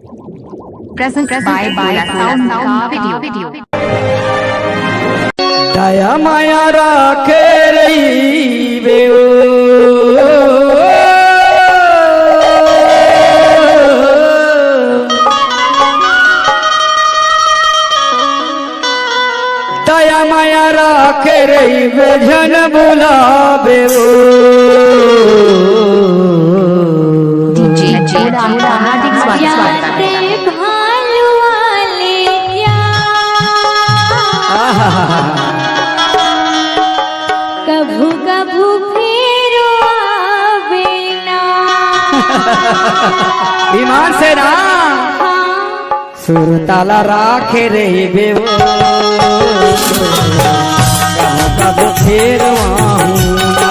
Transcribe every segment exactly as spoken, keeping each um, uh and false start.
Present by Bhola Sound का video। दया माया राखे रहिबे ओ। दया माया राखे रहिबे, झन भुलाबे ओ। DJ भोला का हार्दिक स्वागत। जाते भालू वाले जा। आहा। कभू कभू फेरो आवे ना। ईमान से ना। हाँ। सुरता ला राखे रहिबे ओ, कभू कभू फेर आहूँ ना।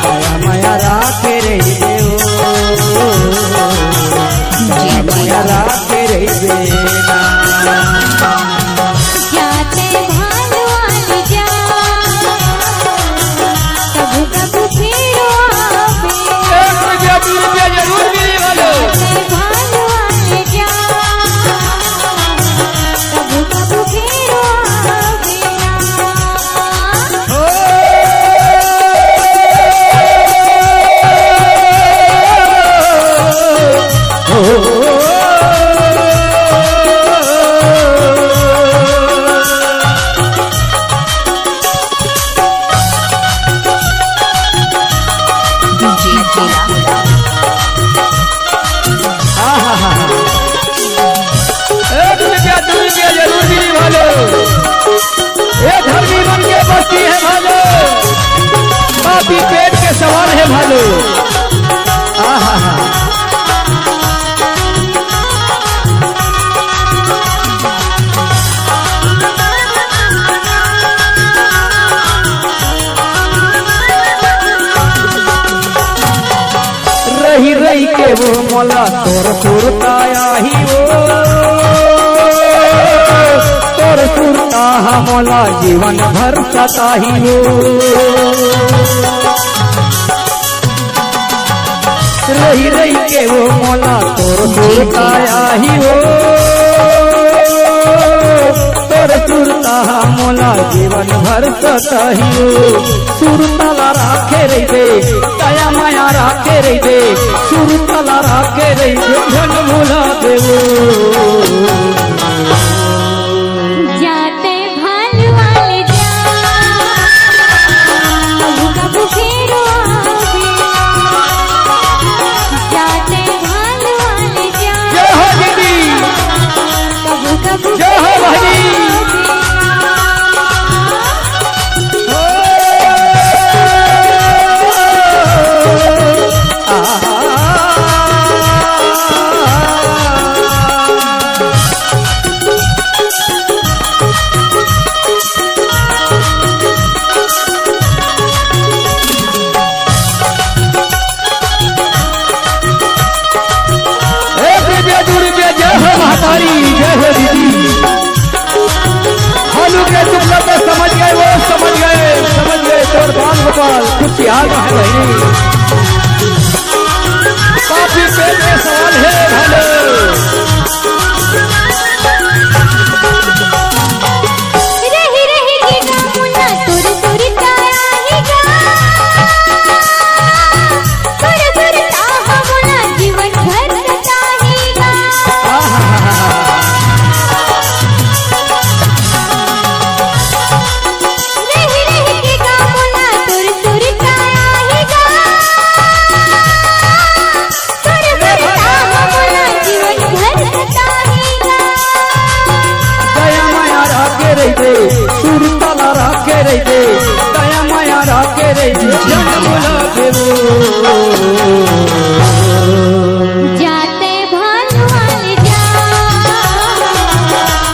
दया माया राखे रहिबे ओ, दया माया राखे रहिबे ना। जाते भालू वाली जा, कभू कभू फेरो आवे। एक रुपया, दू रुपया जरूर मिली वालो। जाते भालू वाली जा, कभू कभू फेरो आवे ना। ओ। DJ भोला। आहा। एक रुपया, दू रुपया जरूर मिली भालो। ए धर्मी मन के बस्ती हे भालो, पापी पेट के सवाल हे भालो। आहा। रहि रहि के वो मोला तोर सुरता आही वो, तोर सुरता हा मोला जीवन भर सताही वो। रहि रहि के वो मोला तोर सुरता आही वो, तोर सुरता हा मोला जीवन भर सताही वो। सुरता ला राखे रहिबे, दया माया राखे रहिबे, सुरता ला राखे रहिबे, झन भुलाबे ओ। जाते भालू वाले जा, कभू कभू फेरो आवे। जाते भालू वाले जा, जय हो दीदी। कभू कभू जय हो भाई। एक रुपया, दू रुपया, जय हो महतारी, जय हो दीदी। भालू के दुख दर्द समझ गए, वो समझ गए, समझ गए, तोर बाल गोपाल, खुशिहाल रहे बहिनी। पापी पेट के सवाल हे भालो। रहि रहि के गा मुन्ना सुर सुर तारा ही गा। सुर सुर ताहा मोला जीवन भर सताही गा। रहि रहि के गा मुन्ना सुर सुर तारा ही गा। सुर सुर ताहा मोला जीवन भर सताही गा। दया माया राखे रहिबे, सुरता ला राखे रहिबे, दया माया राखे रहिबे, झन भुलाबे ओ। जाते भालू वाले जा,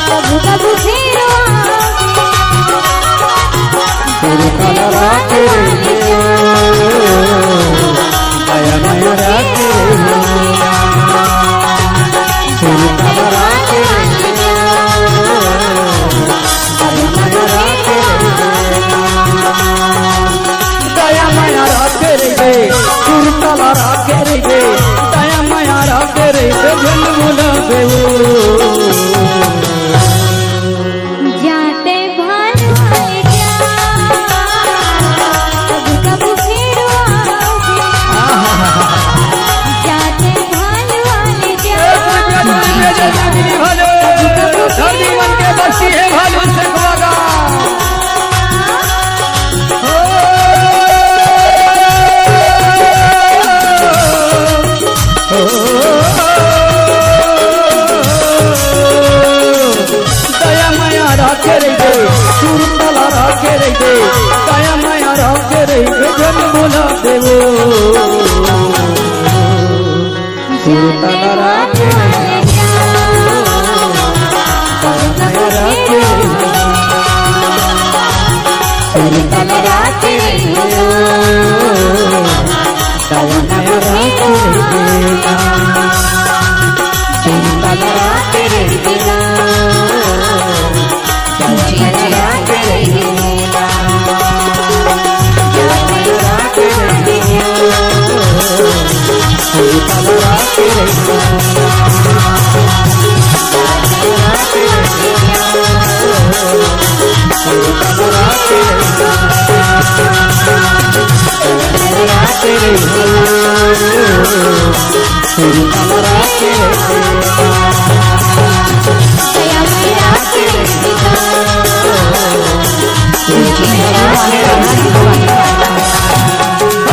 कभू कभू फेरो आवे। सुरता ला राखे रहिबे ओ। दया माया राखे रहिबे। सुरता ला राखे रहिबे। दया माया राखे रहिबे। दया माया